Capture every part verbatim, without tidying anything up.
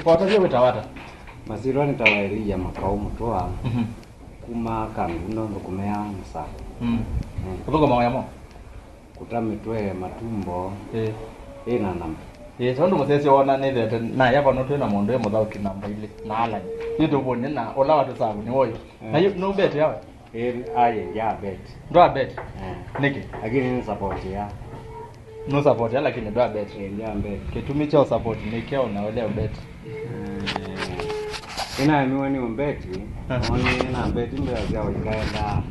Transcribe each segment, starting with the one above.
Kwatavye wĩtawa ata? Masyĩtwa nĩtawa Elija Makau Mũtũa. Mhm. Kuma Kangundo, nthũkũmĩaa Masako. Mm. Mm. Ũthũkũma wĩa mo? Kũta mĩtwe, matumbo. Ĩĩ. Ĩ na namba. Ĩĩ, so ndũ mũsesya wona nĩthete, na yava no twĩ na mũndũ e mũthaũki namba ilĩ, na Alan. Yu tũvũne na ũla watũsavu nĩ woyo. Na yu, no bet yawe? Ĩĩ, aye, ya bet. Ndwa bet? Eh. Nĩkĩ? Lakini ni support ya. No support ya, lakini ndwa bet. Ĩĩ, ya bet. Kĩtumi kya support nĩ kyaũ na ũlea bet? Eh, ĩnaemiwe nĩ ũmbeti, ah, nĩ na mbeti mbesa sya ũikaenda.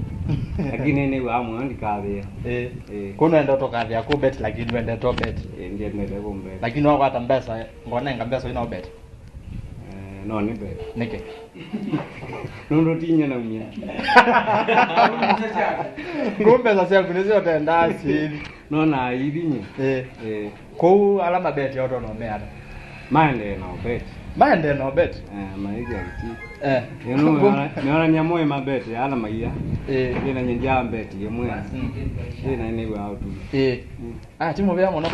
Lakini nĩ wa mũno ndikathĩa. Eh. Eh. Kũnwenda ũtokathĩa kũ bet, lakini wendete bet. Eh, ndiendete kũ bet. Lakini wakwata mbesa, ngonenga mbesa ina bet. Eh, no nĩ bet. Nĩkĩ? Nũndũ tinya naumia. Ngũ mbesa syaku nĩsyo ũtendaa syĩthi. No na ithi nye. Eh. Eh. Kũu ala mabeti otono meana. Maendee na ũbeti. Maendee na ũbeti. Eh, maithia uti. Eh. Ĩno meonania moĩ mabeti ala maia. Eh. Ĩna nyingi ya mbeti ĩmwe. Mm. Ĩna nĩ wa utu. Eh. Mm. Ah, ti mũvea mũno.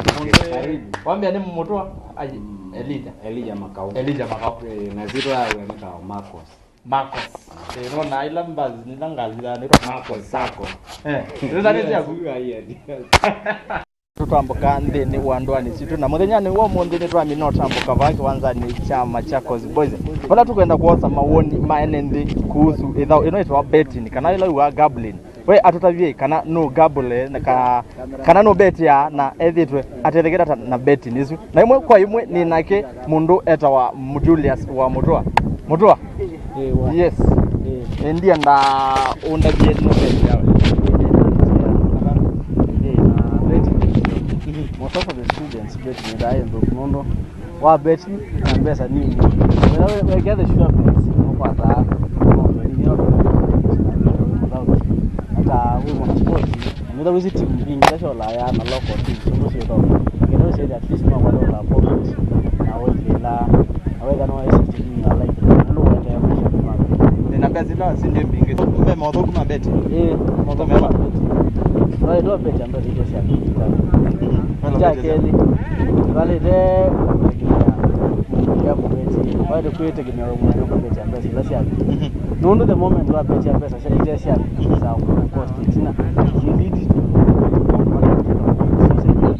Karibu. Wambia nĩ Mũtũa? Ai, mm. Elija. Elija Makau. Elija Makau. Eh, na zito yawe nĩ ta Marcos. Marcos. Eh, no na ila mbazi nila ngalila nĩtwa Marcos Sacco. Eh, nĩtwa nĩ syaku. Tũtambũka nthĩnĩ wa ndũanĩ sitũ, na mũthenyanĩ wa ũmũnthĩ nĩtwamina ũtambũka vaa kĩwanzanĩ kya Machakos Boys, vala tũkwenda kwosa mawoni ma ene nthĩ kuhusu ĩthaũ ĩno ĩtawa betting, kana ĩla ĩwaa gambling. We atũtavye kana nũ gamble na ka-, kana nũ betĩaa na ethĩtwe atethekete ata na betting ĩsu. Na ĩmwe kwa ĩmwe nĩ nake mũndũ etawa Julius wa Mũtũa. Mũtũa? Ĩĩ, wa. Yes. Ĩĩ. Ĩĩ, ndienda ũndavye nũ betĩaa we. Ĩĩ, na betting. Mhm. Most of the students betting nĩ ndaĩ nthũku nũndũ wa beti na mbesa nini. Wĩla we-, wekĩa the sure bets, nũkwataa maũndũ nini, no ata wĩ mwana sports, na nĩtha wĩsĩ timu mbingĩ ila syolaya na local teams, ũndũ syĩthoka. Kenda wĩsĩ at least no kwata ũla profit, na wĩkĩla, na wetha no wĩsĩ timu ya like, ũndũ wetee maisha kuma. Nĩ na mbesa ila sindĩ mbingĩ. Ve maũthũku ma beti. Ĩĩ, maũthũku ma beti. Twaĩ twa beti ya mbesa iria sya kĩkita. Kya kelĩ, valĩte ya mũbeti, waĩle kwĩtegemea we mwene kũbetia mbesa ila syaku. Mhm. Nũndũ the moment wabetia mbesa sya, ite syaku, mhm, sa cost tina, you need to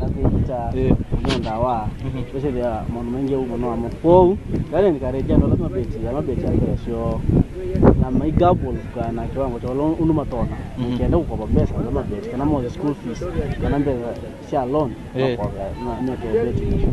na kwĩkita, eh, nyonda wa, mhm, kwĩsĩthĩa maũndũ maingĩ ũmwe no amo. Kwoou, ndani encourage andũ ala mabetia, mabetia mbesa syoo, na maigamble na kiwango kya ũla ũndũ matona, mhm, kenda kũkopa mbesa ala mabeti, kana mo school fees, kana mbesa sya loan, eh, makoka, ma-, meke beti.